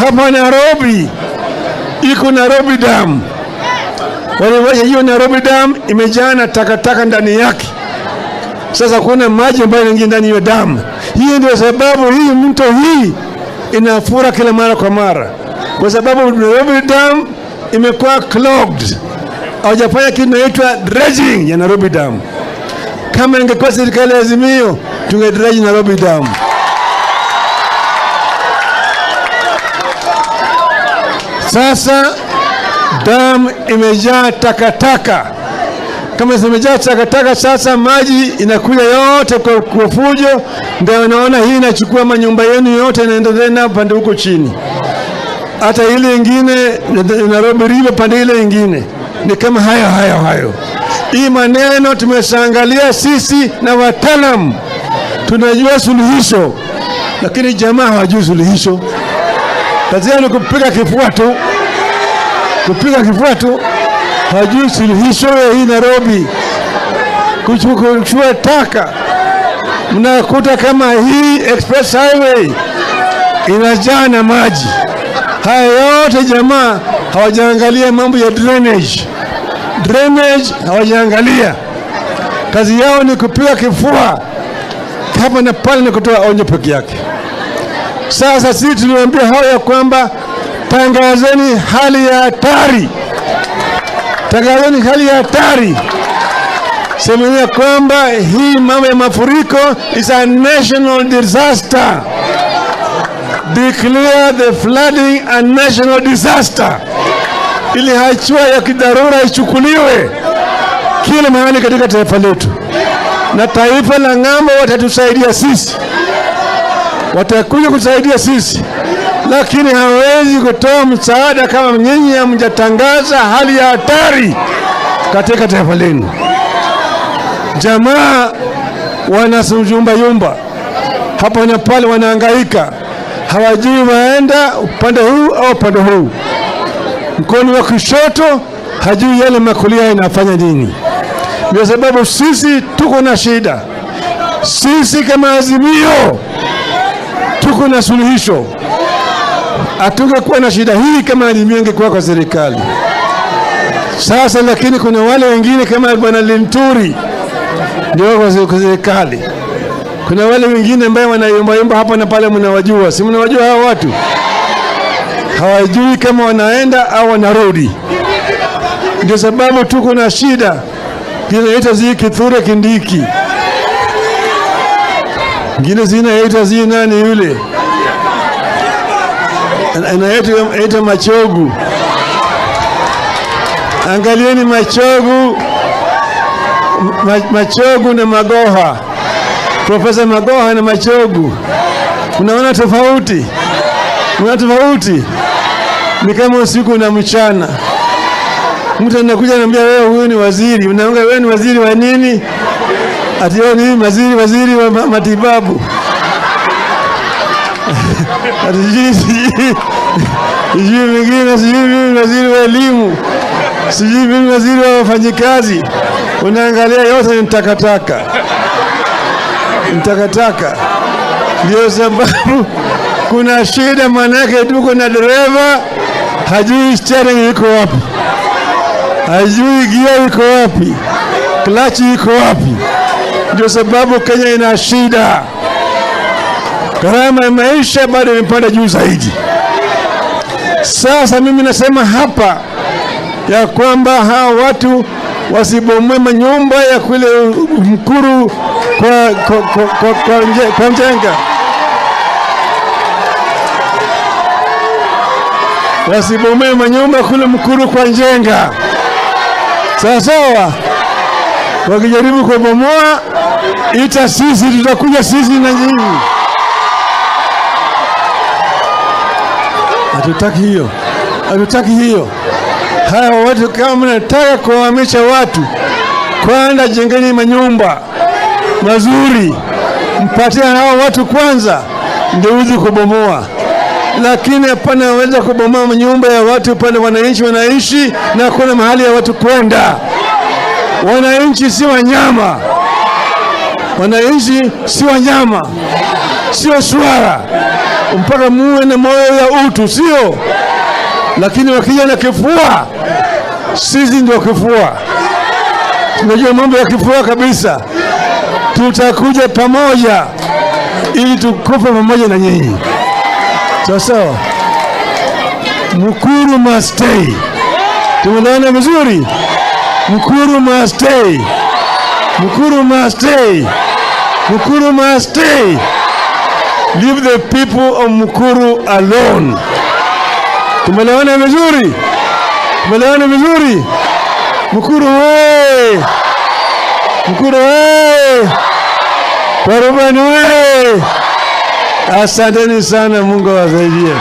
Hapa Nairobi iko Nairobi Dam, waliwacha hiyo Nairobi Dam imejaa na takataka ndani yake. Sasa kuna maji ambayo yanaingia ndani ya damu. Hiyo ndio sababu hii mto hii inafura kila mara kwa mara, kwa sababu Nairobi Dam imekuwa clogged. Hawajafanya kitu inaitwa dredging ya Nairobi Dam. Kama ingekuwa serikali ya Azimio, tungedredge Nairobi Dam. Sasa dam imejaa takataka. Kama zimejaa takataka, sasa maji inakuja yote kwa fujo, ndio unaona hii inachukua manyumba yenu yote, inaendelea na pande huko chini, hata ile ingine Nairobi River pande ile ingine ni kama hayo hayo hayo. Hii maneno tumeshaangalia sisi na wataalam, tunajua suluhisho, lakini jamaa hawajui suluhisho. Kazi yao ni kupiga kifua tu, kupiga kifua tu, hawajui suluhisho ya hii Nairobi. Kuchukua taka, mnakuta kama hii express highway inajaa na maji. Haya yote jamaa hawajaangalia mambo ya drainage, drainage hawajaangalia. Kazi yao ni kupiga kifua hapa na pale na kutoa onyo peke yake. Sasa sisi tuliwaambia hao ya kwamba tangazeni hali ya hatari, tangazeni hali ya hatari, semeni ya kwamba hii mambo ya mafuriko is a national disaster. Declare the flooding a national disaster, ili hatua ya kidharura ichukuliwe kila mahali katika taifa letu, na taifa la ng'ambo watatusaidia sisi, watakuja kusaidia sisi, lakini hawezi kutoa msaada kama nyinyi hamjatangaza hali ya hatari katika taifa lenu. Jamaa wanasuyumba yumba hapa na pale, wanahangaika, hawajui waenda upande huu au upande huu. Mkono wa kushoto hajui yale makulia inafanya nini. Ndio sababu sisi tuko na shida. Sisi kama Azimio tuko na suluhisho. Hatungekuwa na shida hii kama Azimio ingekuwa kwa serikali sasa, lakini kuna wale wengine kama Bwana Linturi ndio kwa serikali. Kuna wale wengine ambao wanayumbayumba hapa na pale, mnawajua, si mnawajua hao watu? Hawajui kama wanaenda au wanarudi. Ndio sababu tuko na shida kinaita zi Kithure Kindiki, ngine zinaita zi nani yule anaitwa Machogu. Angalieni Machogu, Machogu na Magoha, Profesa Magoha na Machogu, unaona tofauti? Unaona tofauti? Ni kama usiku na mchana. Mtu anakuja anambia wewe, huyu ni waziri. Unaona wewe ni waziri wa nini? Ati wewe ni waziri wa matibabu. Ati sijui mwingine, sijui mimi waziri wa elimu, sijui mimi waziri wa wafanyikazi. Unaangalia yote ni takataka, ni takataka. Ndio sababu kuna shida, manake tuko na dereva hajui steering iko wapi, hajui gia iko wapi, clutch iko wapi. Ndio sababu Kenya ina shida. Gharama ya maisha bado imepanda juu zaidi. Sasa mimi nasema hapa ya kwamba hawa watu wasibomoe manyumba ya kule Mkuru kwa Njenga, wasibomoe manyumba kule Mkuru kwa Njenga. Sawa sawa, wakijaribu kubomoa ita sisi, tutakuja sisi na nyinyi. Hatutaki hiyo, hatutaki hiyo. Haya watu, kama mnataka kuhamisha watu, kwanza jengeni manyumba mazuri, mpatie hao watu kwanza, ndio uzi kubomoa. Lakini hapana, waweza kubomoa manyumba ya watu pale wananchi wanaishi na kuna mahali ya watu kwenda. Wananchi si wanyama, wananchi si wanyama. Sio swara, mpaka muwe na moyo ya utu, sio? Lakini wakija na kifua, sisi ndio kifua, tunajua mambo ya kifua kabisa. Tutakuja pamoja ili tukufe pamoja na nyinyi, sawa sawa. Mukuru must stay. Tumeelewana vizuri? Mukuru must stay. Mukuru must stay. Mukuru must stay. Leave the people of Mukuru alone. Tumeelewana vizuri? Tumeelewana vizuri? Mukuru we! Mukuru we! Parubani we! Asanteni sana, Mungu awasaidie.